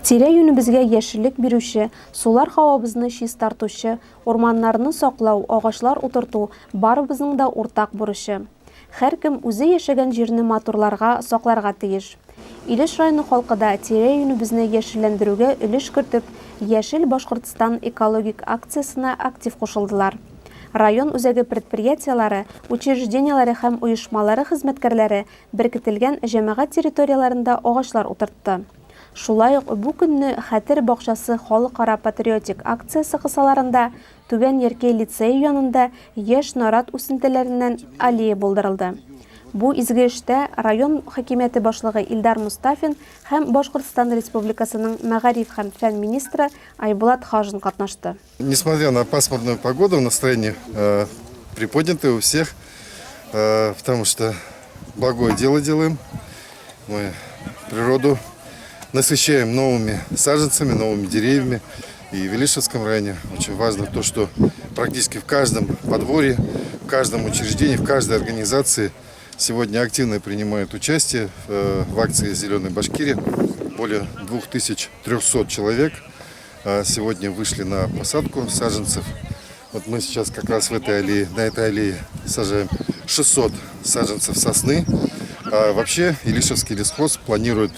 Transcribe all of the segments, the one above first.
Тирә-юнебезгә яшеллек бирүче, сулар һавабызны чистартучы, урманнарны саклау, агачлар утырту, барыбызның да уртак бурычы. Һәркем үзе яшәгән җирне матурларга, сакларга тиеш. Илеш районы халкы да тирә-юнебезне яшелләндерүгә өлеш кертеп, Яшел Башкортстан экологик акциясенә актив кушылдылар. Район үзәге предприятиеләре, учреждениеләре һәм оешмалары хезмәткәрләре беркетелгән җәмәгать территорияләрендә агачлар утыртты. Шулай ук бу көнне Хәтер бакчасы халыкара патриотик акциясе кысаларында Түбән Яркәй лицее янында яшь нарат үсентеләреннән аллея булдырылды. Бу изге эштә район хакимияте башлыгы Илдар Мостафин һәм Башкортстан Республикасының мәгариф һәм фән министры Айбулат Хажин катнашты. Несмотря на пасмурную погоду, настроение приподнятое у всех, потому что благое дело делаем. Мы природу насыщаем новыми саженцами, новыми деревьями. И в Илишевском районе очень важно то, что практически в каждом подворье, в каждом учреждении, в каждой организации сегодня активно принимают участие в акции «Зеленая Башкирия». Более 2300 человек сегодня вышли на посадку саженцев. Вот мы сейчас как раз в этой аллее, на этой аллее сажаем 600 саженцев сосны. А вообще Илишевский лесхоз планирует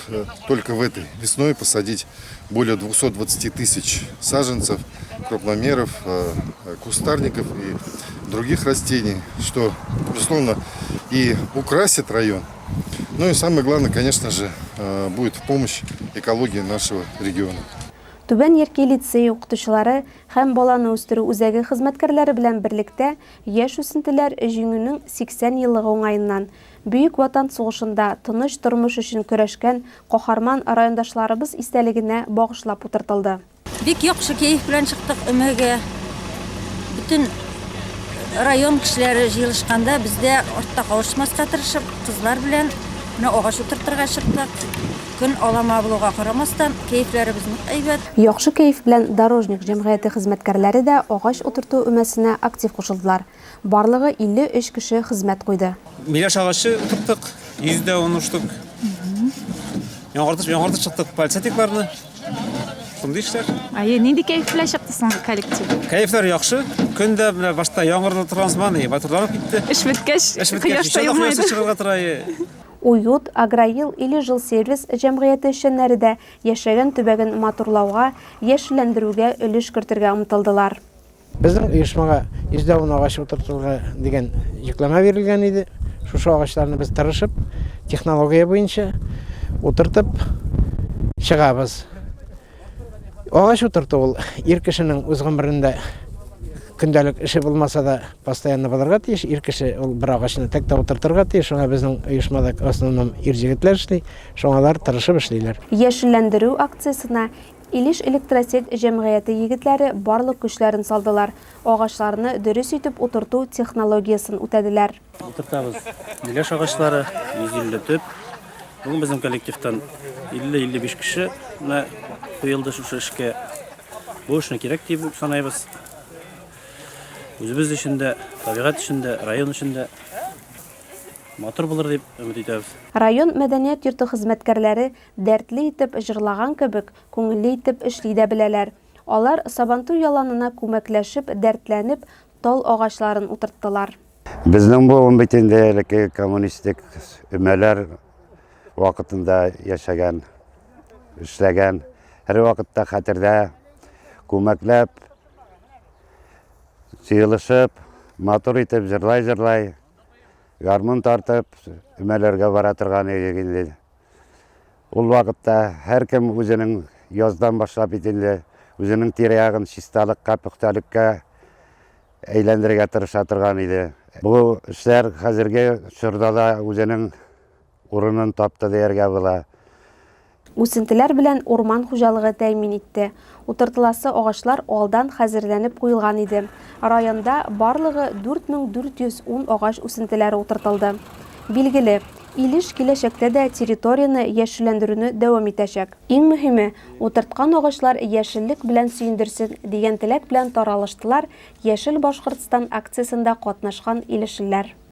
только в этой весной посадить более 220 тысяч саженцев, крупномеров, кустарников и других растений, что, безусловно, и украсит район. Ну и самое главное, конечно же, будет в помощь экологии нашего региона. Түбән Яркәй лицее укытучылары һәм баланы үстерү үзәге хезмәткәрләре белән берлектә яшь үсентеләр Җиңүнең 80 еллыгы уңаеннан Бөек Ватан сугышында тыныч тормыш өчен көрәшкән каһарман райондашларыбыз истәлегенә багышлап утыртылды. Бик яхшы кәеф белән чыктык өмәгә. Бөтен район кешеләре җыелышканда без дә артта калышмаска тырышып, кызлар белән менә агач утыртырга чыктык. Көн алама булуга карамастан, кәефләребез нык әйбәт. Яхшы кәеф белән Дорожник җәмгыяте хезмәткәрләре дә агач утырту өмәсенә актив кушылдылар. Барлыгы 53 кеше хезмәт куйды. Миләш агачы утырттык, 110 штук. Яңартып, яңартып чыктык пальцетикларны. Шундый эшләр. Әйе, нинди кәеф белән чыкты соң коллектив? Кәефләр яхшы. Көн дә менә башта яңгырлы торган заман, батырланып китте. Эш беткәч, Эш беткәч, кояш та еще да кояш елмайды. чыгарга тора. Е. Уют, Агроил или Жилсервис җәмгыяте эшчәннәре дә яшәгән төбәген матурлауга, яшелләндерүгә өлеш кертергә омтылдылар. Безнең оешмага 110 агач утыртырга дигән йөкләмә бирелгән иде. Шушы агачларны без тырышып, технология буенча утыртып чыгабыз. Агач утырту ул ир кешенең үз гомерендә көндәлек эше булмаса да постоянно булырга тиеш. Ир кеше ул бер агачны тәк тә утыртырга тиеш. Шуңа безнең оешмада в основном ир җегетләр эшли. Шуңа алар тырышып эшлиләр. Яшелләндерү акциясенә Илеш электросеть җәмгыяте егетләре барлык көчләрен салдылар, агачларны дөрес итеп утырту технологиясен үтәделәр. Утыртабыз миләш агачлары, 150 төп. Бүген безнең коллективтан 50-55 кеше менә куелды шушы эшкә. Бу эшне кирәк дип санайбыз. Үзебез өчен дә, табигать өчен дә, район өчен дә матур булыр дип өмет итәбез. Район мәдәният йорты хезмәткәрләре Дәртле итеп җырлаган кебек, күңелле итеп эшли дә беләләр. Алар Сабантуй яланына күмәкләшеп, дәртләнеп, тал агачларын утырттылар. Безнең буын бит инде элекке коммунистик өмәләр вакытында яшәгән, эшләгән. Һәрвакытта хәтердә, күмәкләп, җыелышып, матур итеп җырлай-җырлай, гармун тартып, өмәләргә бара торган идек инде. Ул вакытта һәркем үзенең яздан башлап бит инде үзенең тирә-ягын чисталыкка, пөхтәлеккә әйләндерергә тырыша торган иде. Бу эшләр хәзерге чорда да үзенең урынын тапты дияргә була. Үсентеләр белән урман хуҗалыгы тәэмин итте. Утыртыласы агачлар алдан хәзерләнеп куелган иде. Районда барлыгы 4410 агач үсентеләре утыртылды. Билгеле, Илеш киләчәктә дә территорияне яшелләндерүне дәвам итәчәк. Иң мөһиме, утырткан агачлар яшеллек белән сөендерсен, дигән теләк белән таралыштылар Яшел Башкортстан акциясендә катнашкан илешлеләр.